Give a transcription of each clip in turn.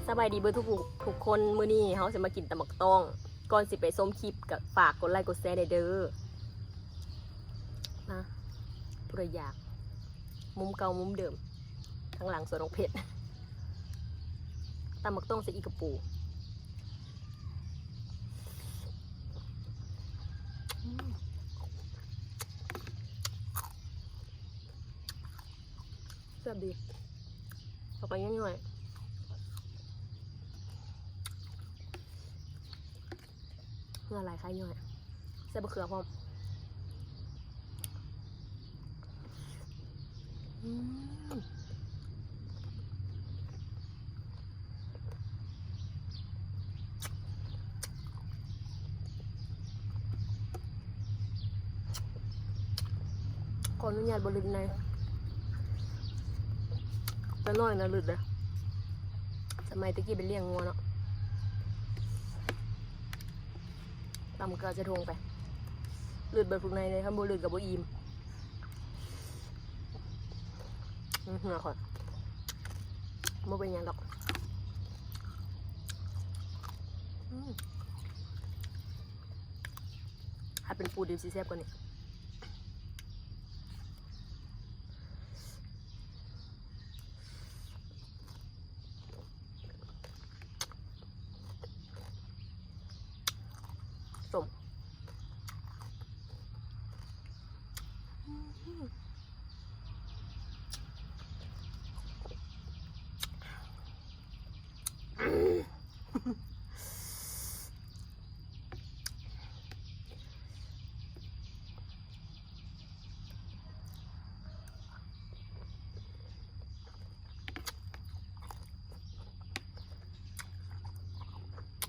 ສະບາຍດີເບິດທຸກຜູ້ທຸກຄົນ ມື້ນີ້ເຮົາຊິມາກິນຕຳບັກຕ້ອງ. ກ່ອນຊິໄປຊົມຄລິບ ກໍຝາກກົດໄລກົດແຊແດ່ເດີ. ມາ ຜູ້ໃດຢາກ ມຸມເກົ່າມຸມເດີມ ທາງຫຼັງສວນນ້ອງເພັດ ຕຳບັກຕ້ອງໃສ່ອີກະປູ. ອືມ ແຊບດີ ເອົາໄປຫຍ້ອຍໆ ເຫື່ອໄຫຼຄາຍຍ້ອຍ ໃສ່ບັກເຂືອພ້ອມ. ອືມ ຂໍອະນຸຍາດບໍ່ລຶດໃນ ແຕ່ນ້ອຍນະລຶດເດ້. ສະໄໝແຕ່ກີ້ໄປລ້ຽງງົວເນາະ ຕຳເກືອໃສ່ຖົງໄປ ລຶດເບິດພວກໃນເດ້ ຄັນບໍ່ລຶດກໍບໍ່ອີ່ມ. ອືມ ເຫື່ອຂ້ອຍ ບໍ່ເປັນຫຍັງດອກ. ອືມ ຖ້າເປັນປູດິບຊິແຊບກວ່ານີ້. ສົ້ມ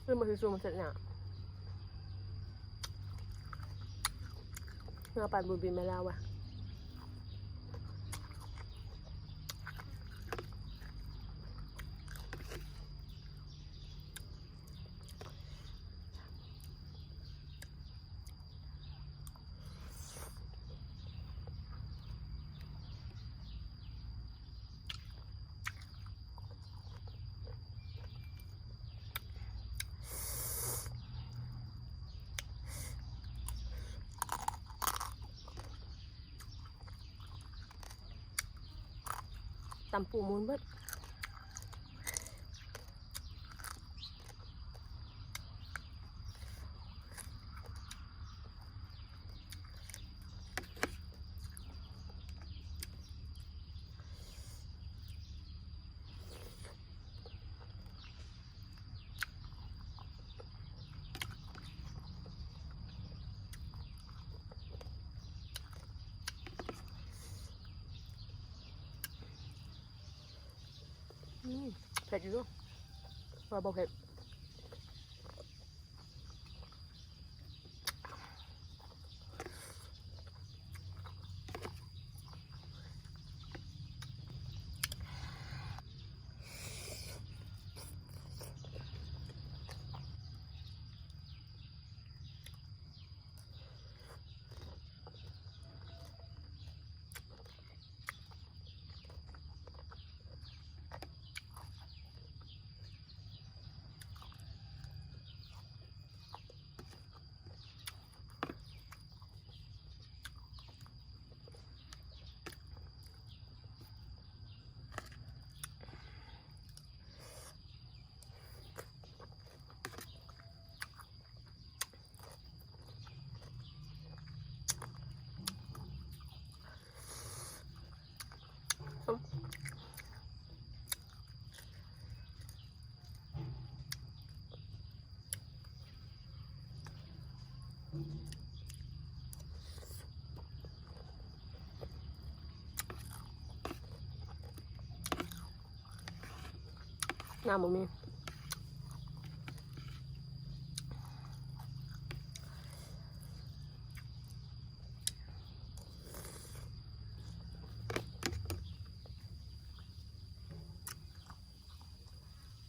ເອີ ມັນຊິຊຸ່ມເສັດຫຍັງ ເຮືອປານບຸນບິນມາລາວວ່າ. ຕຳປູໝູນເບິດ. ອືມ ເຜັດຢູ່ ວ່າບໍ່ເຜັດ. ນ້ຳບໍ່ມີ.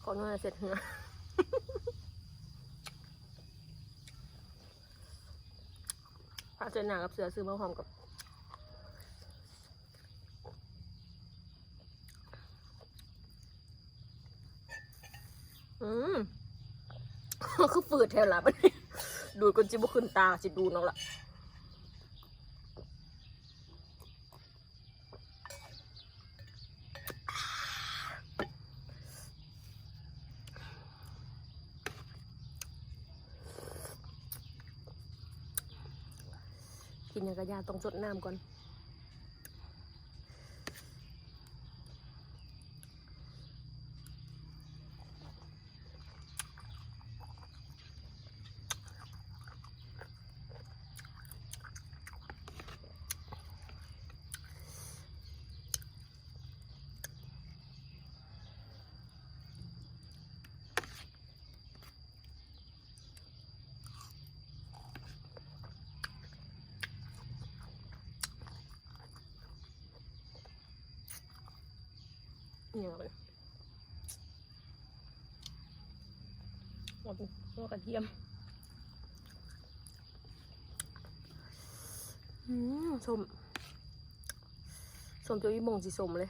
ຂໍໜ້ອຍເຊັດເຫື່ອ ຜ້າເຊັດໜ້າກັບເສື້ອຊື້ມາພ້ອມກັນ. อืม คือฝืดแท้ล่ะบัดนี้ ดูดก่อนสิบ่ขึ้นตา สิดูดเอาละ กินหยังกะยาก ต้องซดน้ำก่อน นี่ หัวกระเทียม อืม ส้ม ส้มจนอีโมงสิส้มเลย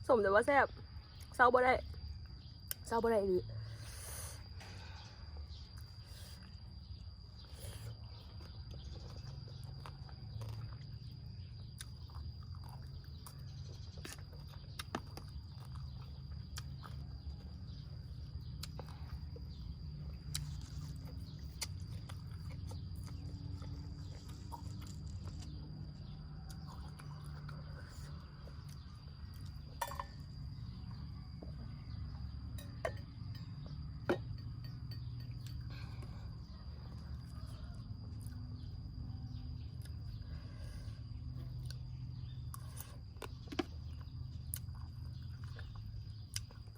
ส้มแต่ว่าแซ่บ เซาบ่ได้ เซาบ่ได้อีหลี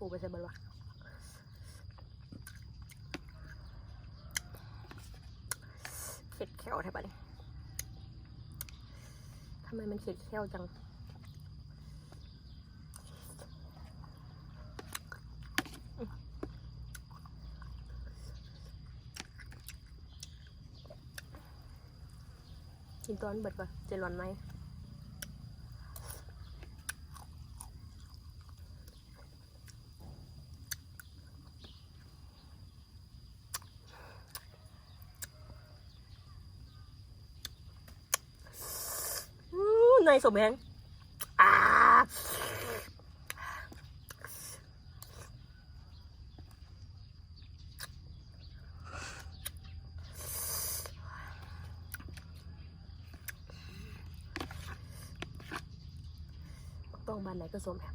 ผู้ไปใส่เบิดวะ เข็ดแข้วแท้บัดนี้ ทำไมมันเข็ดแข้วจัง กินตอนเบิดก่อน จะร้อนไหม อื้อ ในสมแฮง อ่า ต้องบ้านไหนก็สมแฮง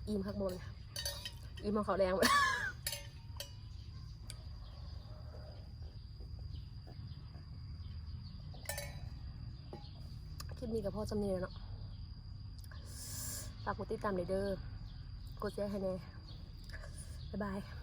อิ่มคักบ่ อิ่มของเขาแดง คลิปนี้ก็พอส่ำนี้แหละเนาะ ฝากกดติดตามแหน่เด้อ กดแชร์ให้แหน่ บ๊ายบาย